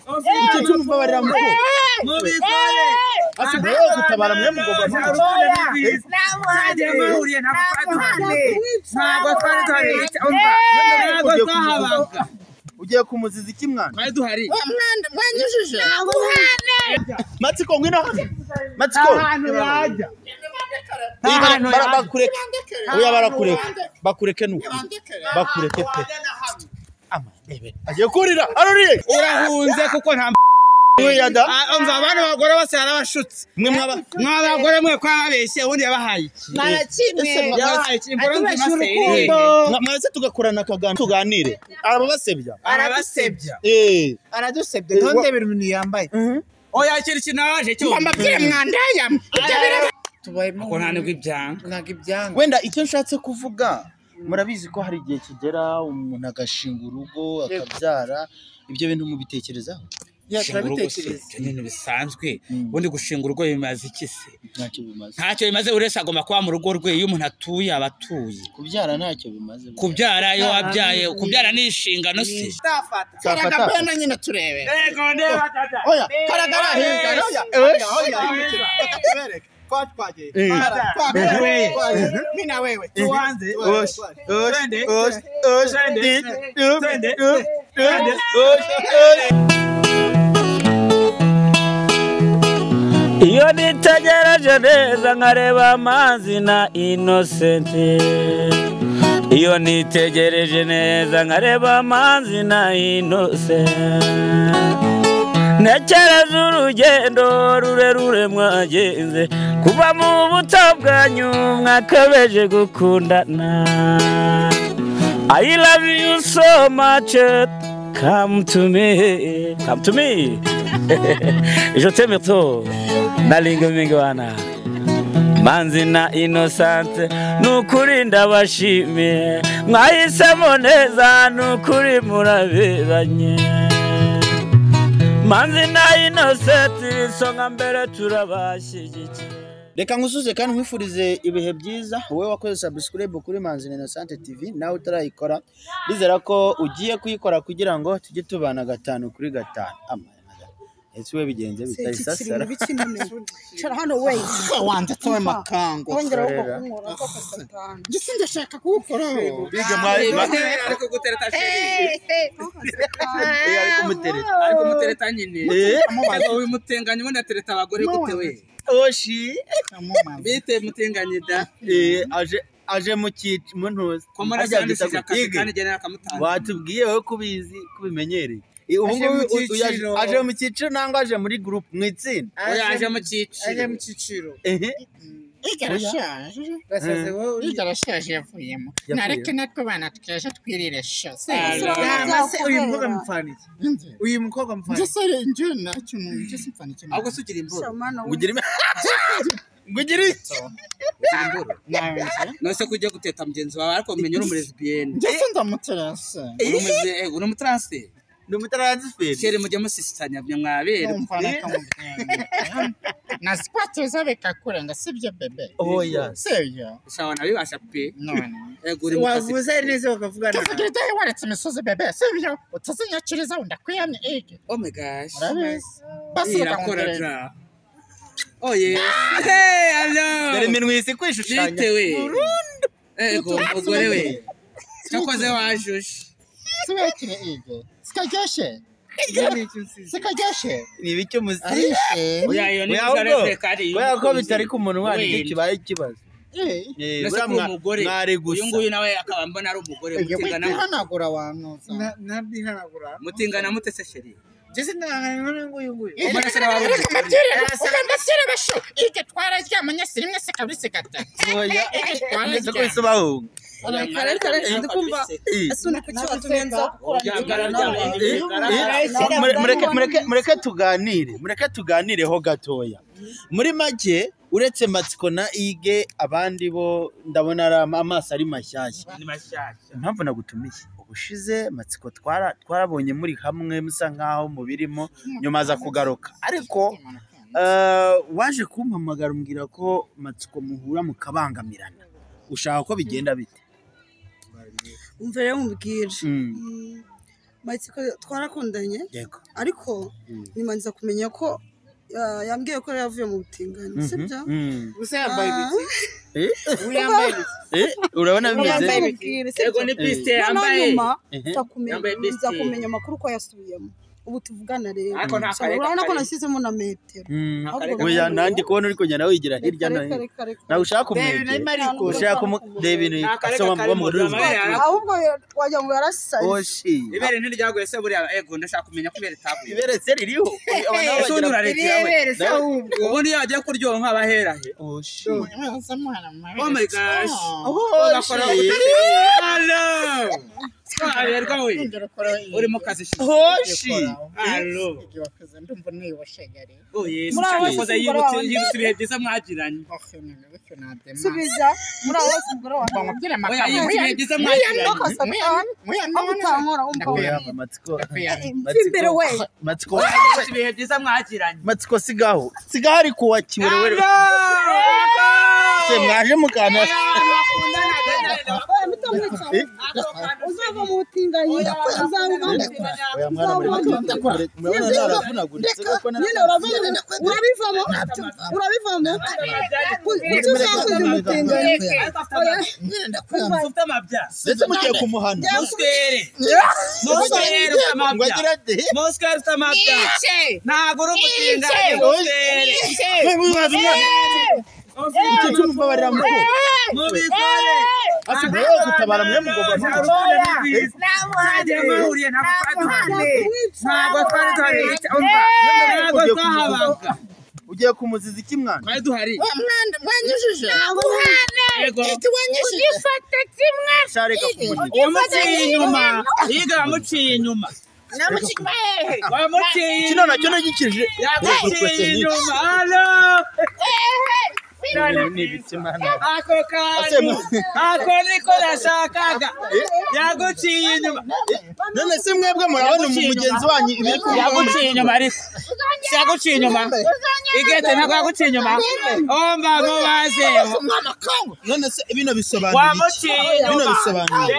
Mukecuru mbabarira muko. Mubikore. Ase mwe gutabara mwe mugomba ntabwo twari duhari. Ntabwo twahabaga. Ugiye kumuziza iki mwana? Twari duhari. Mwanyujije. Matsiko ngwino hano. Matsiko. Ahantu yajya. Bakureke. Oya barakureka. Bakureke nuko. Bakureke pe. Amadebe. Agiye kurira. Aruriye. Urahunze kuko nta Uyada. Umva abana bagore bose yarabashutse. Mwe mwaba mwabagore mwe kwababeshye ubundi yabahaye iki? Nta kimwe. Yabahaye iki? Imboro nzima se. Mwaretse tugakorana akagano tuganire. Arabasebya. Arabasebya. Aradusebya. Ntondebera ibintu yambaye. Oya ikintu kinaje cyo. Mbabwire mwandaya. Tubayemo. Ko nta nibwo ibyanga. Ntabwo ibyanga. Wenda icyo nshatse kuvuga murabizi ko hari igihe kigera umuntu agashinga urugo akabyara, ibyo bintu mubitekerezaho? Turabitekereza. Ibintu bisanzwe. Ubundi gushinga urugo bimaze iki se? Ntacyo bimaze. Ntacyo bimaze, uretse agomba kuba mu rugo rwe. Iyo umuntu atuye aba atuye. Kubyara ntacyo bimaze. Kubyara iyo wabyaye, kubyara ni inshingano se. Karaga bena nyine turebe. Yego ndeba tata. Oya, karagara hinga. Oya, oya. Reka tubereke. Twagiye. Mimi na wewe. Tuanze. Twende. Twende. Twende. Iyo nitegereje neza nkareba amazi na Innocent. Iyo nitegereje neza nkareba amazi na Innocent. Ntekereza urugendo rurerure mwagenze kuva mu buto bwanyu mwakabeje gukundana. I love you so much, come to me, come to me. Je t'aime trop, nalinga mingwana. Manzi na Innocent, nukuri ndabashimiye, mwahisemo neza nukuri muraberanye. Manzi na Innocent, isonga mbere turabashyigikiye. Reka nkusuze kandi nkwifurize ibihe byiza wowe wakoze subscribe kuri Manzi na Innocent TV, nawe utarayikora ndizera ko ugiye kuyikora kugira ngo tujye tubana 5 kuri 5. Ese we bigenze bitayisasara. Cara hano we. Wanze towe makango. Wongera kunkora koko satani. Njye ndashaka kuwukoraho. Biga mwari ariko gutereta sheri. Ariko mutereta. Ariko mutereta nyine. Uyu mutenganye ubundi atereta abagore gute we? Oshi. Bite mutenganye da. Aje mu cyici mu ntuzi. Watubwiye wowe kubizi kubimenyereye. Aje mu cyiciro nangwa aje muri group mu itsinda? Oya aje mu cyiciro. Aje mu cyiciro. Igarashaje. Igarashaje yavuyemo. Nareke natwe bana twaje twirire sha. Se uyu mukobwa mupfana iki? Uyu mukobwa mupfana. Nje sare nje nacyo nje simfana iki. Ahubwo sugira imboro. Ugira Ngugira iki? Imboro. Nose kujya guteta mugenzi wawe ariko umenye uri umulesbienne. Nje ndamuterase. Uri umutransfer. Ni umutransfer. Shere mujye musisitanya mwabere. Nazikwateza bikakurenga sibyo bebe. Oya. Sibyo. Sawa nabibasha pe. None. Ego uri mukazi. Wavuze neza bakavugana. Tuvugira idahe waretse imisozi bebe sibyo. Utazinyakiriza ndakwiyamye ege. Oh my gosh. Urabizi. Basi irakora. Oh yes. Hey, hello. Dore iminwa isi kwishushanya. Bitewe. Ego mugore we. Cyakoze wajuje. Sibekire ege. Sikaryoshe. Sikaryoshe. Ni ibiki umuzi? Oya iyo ni zarefre kari. Oya ko bitari ku munwa ni kibaye ikibazo. Umugore uyu nguyu nawe akaba mbona ari umugore mutingana. Mutihanagura wantuza. Nabyihanagura. Mutingana mute se sheri? Jese ndangana nguyu nguyu. Mbona se nawe mbashyira basho. Ige twararyamanye si rimwe se kabiri se gatatu. Oya. Ndetse ko isubahunga. Ndikumva asuna kuki watumye nza Mureke tuganire, mureke tuganireho gatoya. Muri make uretse Matsiko na Ige abandi bo ndabona ari amaso ari mashyashya. Ni mashyashya. Impamvu nagutumiye ubushize Matsiko twarabonye muri hamwe musa nkaho mubirimo nyuma aza kugaruka. Ariko waje kumpamagara umbwira ko Matsiko muhura mukabangamirana. Ushaka ko bigenda bite? Umva rero mubwire. Matsiko twarakundanye. Yego. Ariko nyuma nza kumenya ko yambwiye ko yavuye mu butinganyi, sibyo? Gusa yambaye ibiki? Uyambaye ibiki? Urabona bimeze. Yego ni piste yambaye. Nza kumenya amakuru ko yasubiyemo. Ubu tuvugana rero. Urabona ko nashyizemo na metero. Oya nandi kubona uri kugenda wigira hirya no hino. Nawe ushaka kumwegera. Ushaka kumureba ibintu asoma mu mugore. Ahubwo wajya ngo yarasaze. Oshi. Ibere ntiryaguye se buriya ego ndashaka kumenya ko ibere taguye. Ibere se ririho. Ibere se ahubwo. Ubundi iyo agiye kuryoha abahera he. Oshi. Oh my gosh. Oshi. Hello. Aberwa we. Uri mu kazi shi. Hoshi. Allo. Ndumva niwashegari. Oh yes. Yakoze yibutse ibihe byiza mwagiranye. Subiza. Muri abo bose umugore wawe. Oya yibutse ibihe byiza mwagiranye. Matsiko. Imbere we. Matsiko. Yibutse ibihe byiza mwagiranye. Matsiko sigaho. Sigaho ari kuwakiwe wewe. Se mwaje mukana. Uzava mu butinganyi uzabivamo. Urabivamo urabivamo kuki ushaka kujya umutinganyi ndetse mugiye kumuhana Muswere Muswere ufite amabya ntabwo uri umutinganyi muswere mubikore asigaye gutabara mwe mugomba ntabwo twari duhari ntabwo twahabaga ugiye kumuziza iki mwana twari duhari mwanyujije ugifata kimwe shareka kumuhiga wamuciye inyuma yiga wamuciye inyuma wamuciye kino nacyo nagikije yaguciye inyuma halo ako kantu ako niko nashakaga yaguciye inyuma none se mwebwe murabona mugenzi wanyu yaguciye inyuma ariko si yaguciye inyuma igete ntabwo yaguciye inyuma omba mubaze none se bino bisobanuye iki bino bisobanuye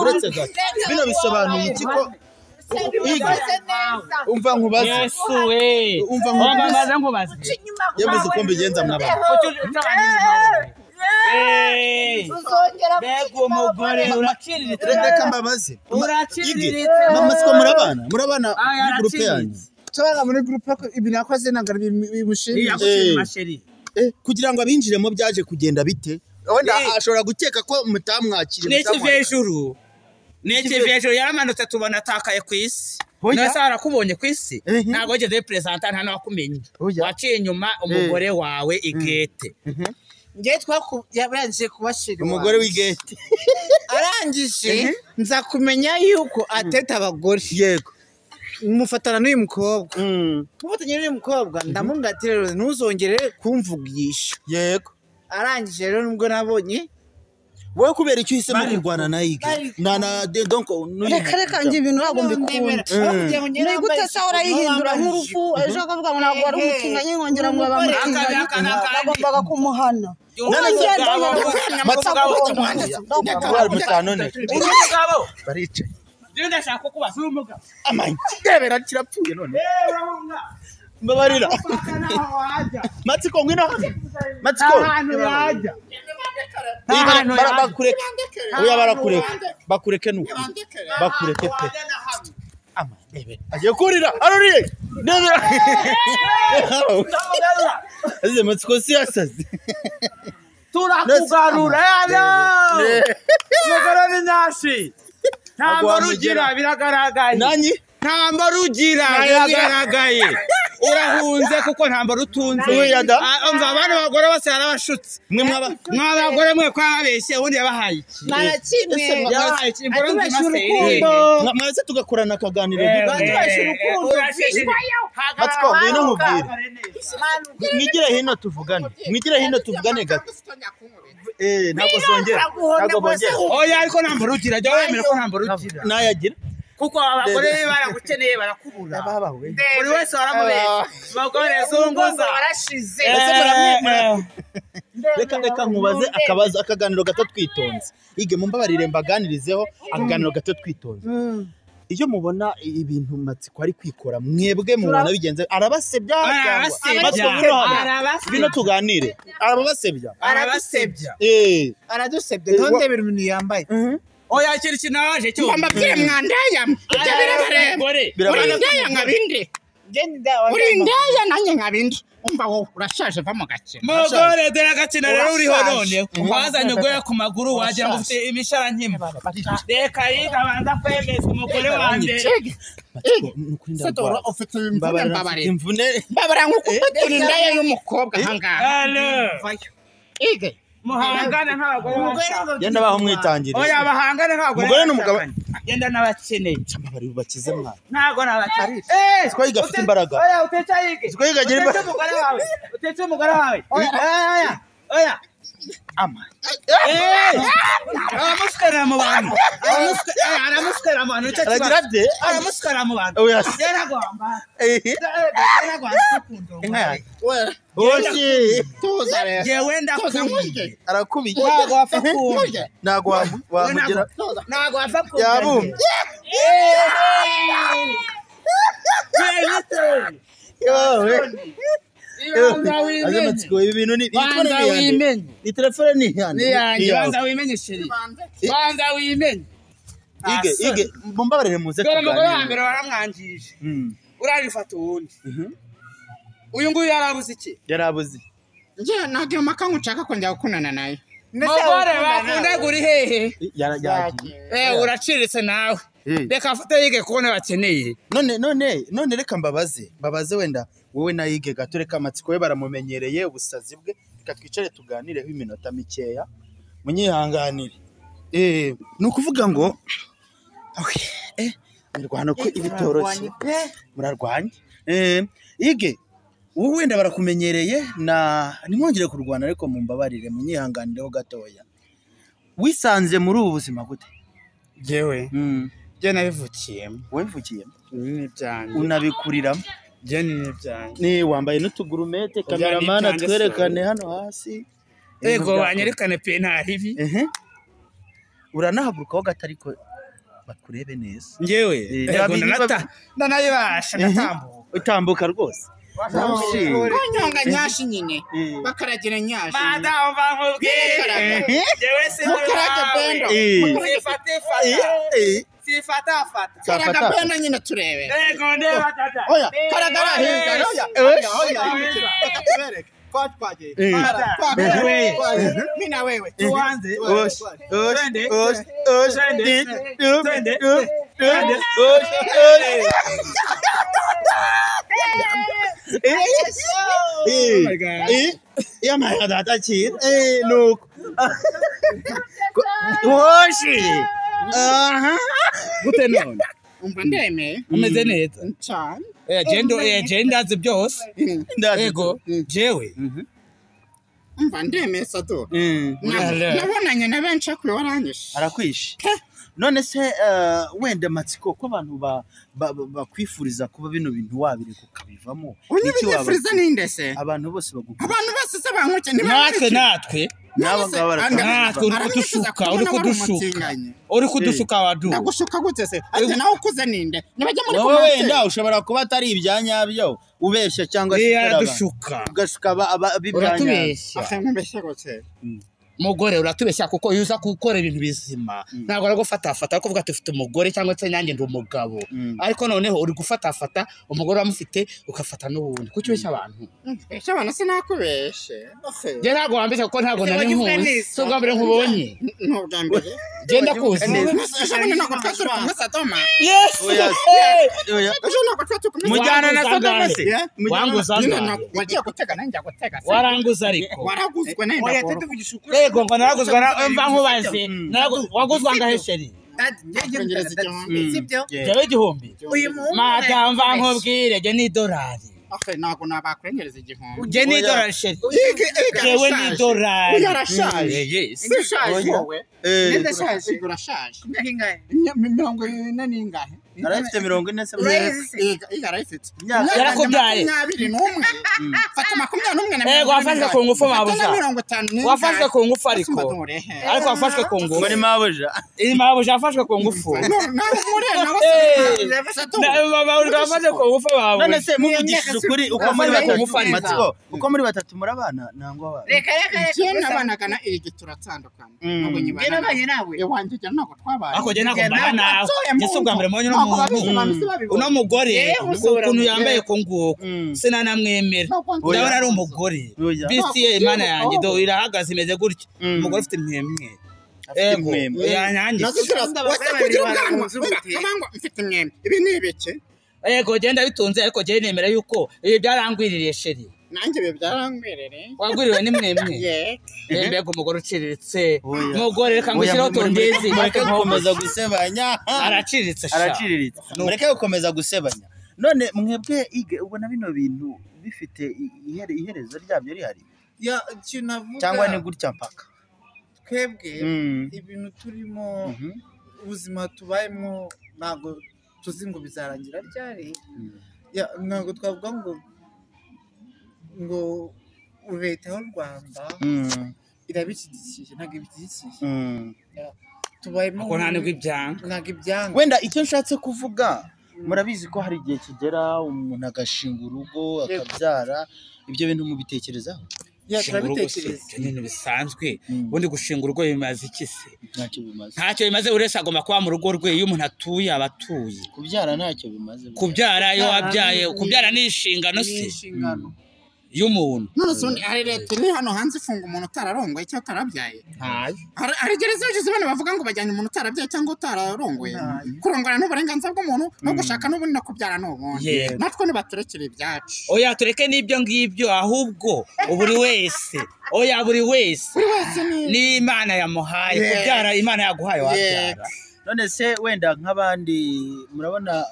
uretse gato bino bisobanuye iki ko umva nkubaze Yesu we umva nkubaze nkubaze yebuze uko mbigenza mwabana mbega umugore uraciriritse reka mbabaze uraciriritse Matsiko murabana murabana muri groupe yanyu tubana muri groupe ibintu yakoze ntabwo bimushimishije kugira ngo abinjiremo byaje kugenda bite wenda ashobora gukeka ko mutamwakiriye n'ikivi hejuru n'ikivi hejuru yaramanutse tubona atakaye ku isi nase arakubonye ku isi ntabwo wigeze perezida nta n'uwakumenye waciye inyuma umugore wawe igete ngewe twakurangije kubashira umugore w'igete arangije nza kumenya yuko ateta abagore yego mufatana n'uyu mukobwa mufatanye n'uyu mukobwa ndamubwira ati rero ntuzongere kumvugisha yego arangije rero nubwo nabonye wowe kubera icyo uhisemo kurwana na Ige na donc reka reka njye ibintu ntabwo mbikunda ni gute se urayihindura nk'urupfu ejo akavuga ngo ntabwo wari umutinganyi nkongera ngo abamutinganyi nagombaga kumuhana baricaye ndashaka kubaza uri umugabo ndebera kirapfuye none mbabarira Matsiko ngwino hano Matsiko bakureke oya barakureka bakureke nuko bakureke pe agiye kurira aruriye ndebera azize Matsiko si yasaze turakugarura umugore ni nyashi ntabwo rugira biragaragaye nanyi ntabwo rugira biragaragaye urahunze kuko ntabwo rutunze umva abana bagore bose yarabashutse mw'abagore mwe ko yababeshye ubundi yabahaye iki yabahaye iki imboro nzima se mwese tugakorana akaganiro Matsiko ngwino nkubwire mwigire hino tuvugane mwigire hino tuvugane gato ntabwo zongera ntabwo bongera oya ariko ntabwo rugira jya wemera ko ntabwo rugira nayagira kuko abagore baragukeneye barakubura buri wese waramubeshya abagore zunguza warashize reka reka nkubaze akabazo akaganiro gato twitonze Ige mumbabarire mbaganirizeho akaganiro gato twitonze Iyo mubona ibintu Matsiko ari kwikora mwebwe mubona bigenze arabasebya cyangwa bino tuganire arabasebya arabasebya aradusebya ntondebera ibintu yambaye. Oya kiri kinaje cyo mbabwire mwandaya ibyo birabareba uri ndaya nkabindi uri ndaya nanjye nkabindi umva wowe urashaje va mu gakino mugore dore agakino rero uriho none wazanye ugoya ku maguru wagira ngo ufite imishara nkima reka yiga abanza kwemeza umugore wa mbere. Sadora ufite imvune mbabarira mbabara nkuko uri ndaya y'umukobwa ahangaha ige muhangane nk'abagore genda baho mwitangire. Oya bahangane nk'abagore umugore n'umugabo genda n'abakeneye mbabari bakize mwana ntago n'abakeneye siko yiga afite imbaraga. Oya utece yige siko yiga agira imbaraga utece umugore wawe utece umugore wawe oya oya oya ama aramusukarira mu bantu aramusukarira mu bantu aragira ate aramusukarira mu bantu oya genda gwamba genda gwamba oya jewe ndakubiye arakubiye ntago wapfa kumva ntago wamugira ntago wapfa kumva yabumbye Matsiko ibi bintu ni ni telefone ni yanjye banza wimenye sheri banza wimenye ige ige mumbabarire muze tuganire. Umugore wa mbere waramwangije urarifata uwundi uyu nguyu yarabuze iki yarabuze njye ntabwo maka nshaka kongera gukundana nayo mugore bakundaga uri hehe yaragiye uraciriritse nawe reka afate yige kubona bakeneye none none none reka mbabaze wenda wowe na yige gato reka Matsiko we baramumenyereye ubusazi bwe reka twicare tuganireho iminota mikeya munyihanganire. Ni ukuvuga ngo mirwano ko ibitoroshye murarwanya yige wowe wenda barakumenyereye na nimwongere kurwana ariko mumbabarire munyihanganireho gatoya. Wisanze muri ubu buzima gute? Jewe je nabivukiyemo. Wabivukiyemo n'ibyanjye unabikuriramo je n'ibyanjye ni wambaye n'utugurumete kameramana twerekane hano hasi. Ego banyerekane pe nta ribi. Uranahagurukaho gato ariko bakurebe neza. Njyewe ego ndanayibasha ndatambuka utambuka rwose. Konyonga nyashi nyine bakaragira nyashi madamu bankubwire jewe mukarage bendo sifata fata karaga bendo nyine turebe ego ndeba tata oya karagara hinga oya oya tubereke twagiye mimi na wewe tuanze osh osh osh osh twende osh gute none umva ndemeye umeze neza cyane je ndazi byose ego jewe umva ndemeye Sado nabonanye na benshi akwiye waranyishe arakwishe. None se wenda Matsiko ko abantu bakwifuriza kuba bino bintu wabireka ukabivamo unyibifuriza ninde se abantu bose bagukunda abantu bose se bankuke natwe natwe natwe uri kudushuka wadu ndagushuka gute se ati nawe ukuze ninde nibajya muri wowe wenda ushobora kuba atari ibyanyabyo ubeshya cyangwa se aradushuka ugashuka uratubeshya mbeshya gute mugore uratubeshya kuko iyo uza gukora ibintu bizima ntabwo ari gufatafata ariko uvuga ati ufite umugore cyangwa se nanjye ndi umugabo ariko noneho uri gufatafata umugore uramufite ugafata n'ubundi kuki ubeshya abantu mbeshya abantu sinakubeshe njye ntabwo wambeshya kuko ntabwo nari nkuzi si ubwa mbere nkubonye ni ubwa mbere genda kuzi ejo bundi ntabwo twari turi kumwe Sodoma yesu ejo ntabwo twari turi kumwe mujyana na Sodoma se wanguza wagiye gutega nanjye gutega waranguza ariko waraguzwe nanjye ndagura yego ngo naraguzwa mva nkubaze waguzwa angahe sheri jewe igihumbi madamu mva nkubwire jye ni idolari ntabwo nabakwengereza igihumbi jye ni idolari sheri jewe ni idolari uyu arashaje ushaje wowe ndashaje urashaje 40 n'ingahe Arafite 40 se? Iga arayifite. Yarakubyaye. 21. Fata 21 na Ego, wafashwe ku ngufu mabuja. Fata Wafashwe ku ngufu ariko. Ariko wafashwe ku ngufu. Muri mabuja. Iyi mabuja yafashwe ku ngufu. Mabuja wafashwe ku ngufu mabuja. None se muvugishije ukuri uko muri batatu Matsiko, uko muri batatu murabana nangwa abana? Reka reka reka. Njye nabanaga na Igi turatandukana. Ntabwo nyibana nawe. Iwanjye njye ntabwo twabanye. Ariko njye ntabwo mbana nawe. Njye si ubwa mbere mbonye uno muntu. Uno mugore ukuntu yambaye ku nguko sinanamwemera. Ndabona ari umugore. Bisi ye Imana yanjye do irahagaze imeze gutya. Umugore ufite impwemwe. Ego yanyange. Wese kugira ubwanwa. Mangwa mfite imwemwe. Ibi ni ibiki? Ego genda bitunze ariko njye nemera yuko ibi byarangwiririye sheri. Nanjye ibi byarangwiririye. Wagwiriwe n'imwemwe. Mbega umugore uciriritse. Umugore reka ngushyireho tondezi. Mureke gukomeza gusebanya. Araciriritse sha. Araciriritse. Mureke gukomeza gusebanya. None mwebwe Ige ubona bino bintu bifite iherezo ryabyo rihari? Ya ikintu navuga. Cyangwa ni gutya mpaka? Twebwe ibintu turimo ubuzima tubayemo ntabwo tuzi ngo bizarangira ryari. Ntabwo twavuga ngo leta y'u Rwanda irabishyigikiye, ntabwo ibishyigikiye. Tubayemo ntabwo ibyanga. Ntabwo ibyanga. Wenda icyo nshatse kuvuga murabizi ko hari igihe kigera umuntu agashinga urugo akabyara, ibyo bintu mubitekerezaho? Turabitekereza. Ibintu bisanzwe. Ubundi gushinga urugo bimaze iki se? Ntacyo bimaze. Ntacyo bimaze, buri wese agomba kuba mu rugo rwe. Iyo umuntu atuye aba atuye. Kubyara ntacyo bimaze. Kubyara iyo wabyaye, kubyara ni inshingano se y'umuntu. None se hari leta iri hano hanze ifunga umuntu utararongoye cyangwa utarabyaye? Ntayo. Hari gereza yageze bano bavuga ngo bajyanye umuntu utarabyaye cyangwa utararongoye. Kurongora ni uburenganzira bw'umuntu, no gushaka n'ubundi no kubyara ni ubundi. Natwe ntibaturekere ibyacu. Oya tureke n'ibyo ngibyo, ahubwo buri wese. Oya buri wese. Ni Imana yamuhaye kubyara, Imana yaguhaye wabyara. None se wenda nk'abandi murabona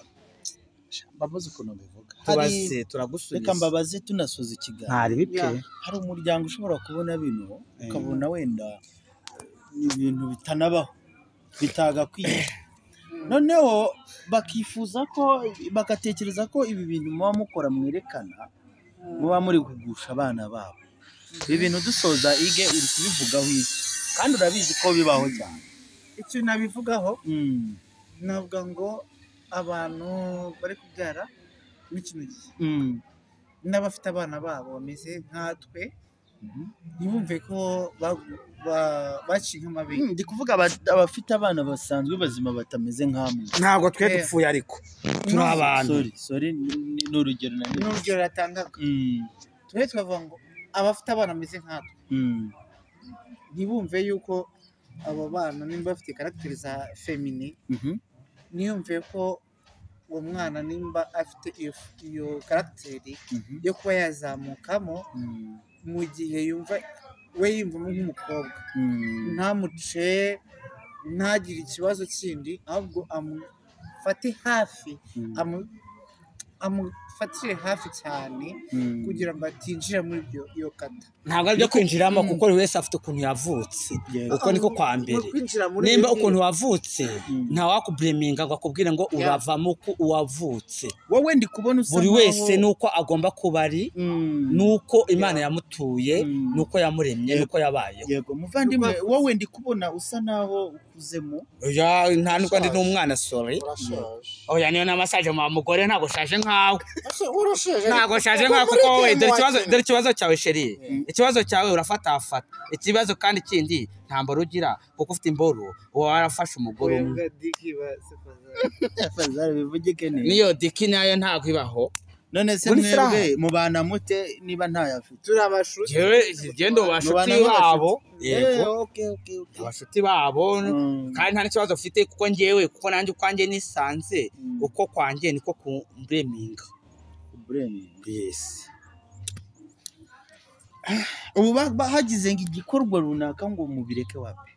mbabaze ukuntu mbivuga. Tubaze turagusubiza. Reka mbabaze tunasoza ikiganiro. Ntari bipfe. Hari umuryango ushobora kubona bino ukabona wenda ibintu bitanabaho bitagakwiye. Noneho bakifuza ko bagatekereza ko ibi bintu muba mukora mwerekana muba muri kugusha abana babo. Ibi bintu dusoza Ige uri kubivugaho iki? Kandi urabizi ko bibaho cyane. Icyo nabivugaho navuga ngo abantu bari kubyara muri kino gihe n'abafite abana babo bameze nkatwe ntibumve ko baciye nk'amabere. Ndi kuvuga abafite abana basanzwe bazima batameze nk'amwe. Ntabwo twe dupfuye ariko turi abantu. Sorry ni urugero na ni urugero ratangaga. Twe twavuga ngo abafite abana bameze nkatwe ntibumve yuko abo bana nimba bafite karagiteri za femini niyumve ko uwo mwana nimba afite iyo karagiteri yo kuba yazamukamo mu gihe yumva we yiyumvamo nk'umukobwa, ntamuce ntagire ikibazo kindi, ahubwo amufate hafi, amufatire hafi cyane kugira ngo atinjira muri iyo kata. Ntabwo ari byo kwinjiramo kuko buri wese afite ukuntu yavutse. Uko niko kwa mbere. Nimba ukuntu wavutse ntawakubureminga ngo akubwire ngo uravamo uko uwavutse. Wowe ndi kubona usa buri wese nuko agomba kuba ari, nuko Imana yamutuye, nuko yamuremye, nuko yabayeho. Yego muvandimwe, wowe ndi kubona usa naho ukuzemo. Oya nta nubwo ndi n'umwana, sorry. Oya niyo namasaje mu mugore ntabwo shaje nkawe. Ntabwo shaje nkawe kuko wowe dore ikibazo cyawe sheri. Ikibazo cyawe urafatafata. Ikibazo kandi kindi nta mboro ugira kuko ufite imboro uba warafashe umugore umwe. Niyo diki nayo ntabwo ibaho. None se mwebwe mubana mute niba ntayafite? Turi abashuti. Jewe ndo bashuti babo. Yego. Abashuti babo kandi nta n'ikibazo mfite kuko njyewe kuko nanjye ukwanjye nisanze uko kwanjye niko kumbreminga. Yes. Ubu bahagize ngo igikorwa runaka ngo mubireke wapi?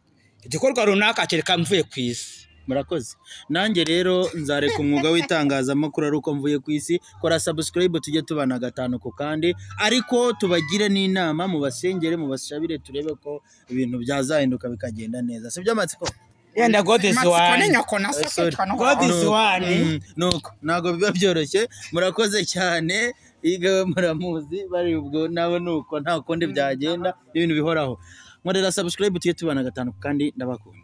Igikorwa runaka kereka mvuye ku isi. Murakoze. Nanjye rero nzareka umwuga w'itangazamakuru ari uko mvuye ku isi. Kora subscribe tujye tubana gatanu ku kandi, ariko tubagire n'inama, mubasengere, mubashabire, turebe ko ibintu byazahinduka bikagenda neza. Sibyo Matsiko? Yenda God is Matsiko ni one. nyoko na so Sorry. kwitwa no God is Nuko, one. Nuko ntabwo biba byoroshye. Murakoze cyane, igawe muramuzi bari ubwo nawe nuko nta kundi byagenda, ibintu bihoraho. Nkorera subscribe tujye tubana gatanu kandi ndabakunda.